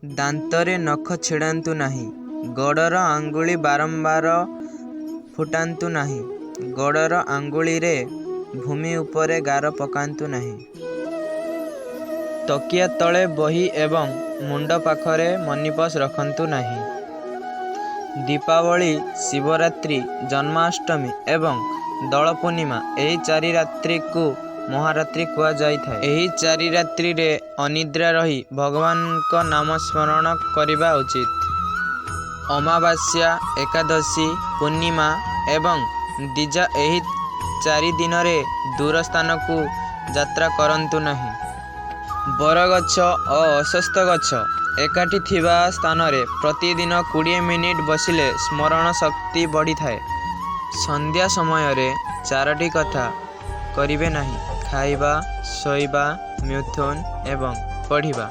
ଦାନ୍ତରେ ନଖ ଛିଡ଼ାନ୍ତୁ ନାହିଁ। ଗୋଡ଼ର ଆଙ୍ଗୁଳି ବାରମ୍ବାର ଫୁଟାନ୍ତୁ ନାହିଁ। ଗୋଡ଼ର ଆଙ୍ଗୁଳିରେ ଭୂମି ଉପରେ ଗାର ପକାନ୍ତୁ ନାହିଁ। ତକିଆ ତଳେ ବହି ଏବଂ ମୁଣ୍ଡ ପାଖରେ ମନିପର୍ସ ରଖନ୍ତୁ ନାହିଁ। ଦୀପାବଳି, ଶିବରାତ୍ରି, ଜନ୍ମାଷ୍ଟମୀ ଏବଂ ଦୋଳ ପୂର୍ଣ୍ଣିମା ଏହି ଚାରି ରାତ୍ରିକୁ ମହାରାତ୍ରି କୁହାଯାଇଥାଏ। ଏହି ଚାରି ରାତ୍ରିରେ ଅନିଦ୍ରା ରହି ଭଗବାନଙ୍କ ନାମ ସ୍ମରଣ କରିବା ଉଚିତ। ଅମାବାସ୍ୟା, ଏକାଦଶୀ, ପୂର୍ଣ୍ଣିମା ଏବଂ ଦ୍ୱିତୀୟା ଏହି ଚାରି ଦିନରେ ଦୂର ସ୍ଥାନକୁ ଯାତ୍ରା କରନ୍ତୁ ନାହିଁ। ବରଗଛ ଓ ଅଶ୍ୱତ୍ଥ ଗଛ ଏକାଠି ଥିବା ସ୍ଥାନରେ ପ୍ରତିଦିନ 20 ମିନିଟ ବସିଲେ ସ୍ମରଣ ଶକ୍ତି ବଢ଼ିଥାଏ। ସନ୍ଧ୍ୟା ସମୟରେ ଚାରୋଟି କଥା କରିବେ ନାହିଁ: ଖାଇବା, ଶୋଇବା, ମୈଥୁନ ଏବଂ ପଢ଼ିବା।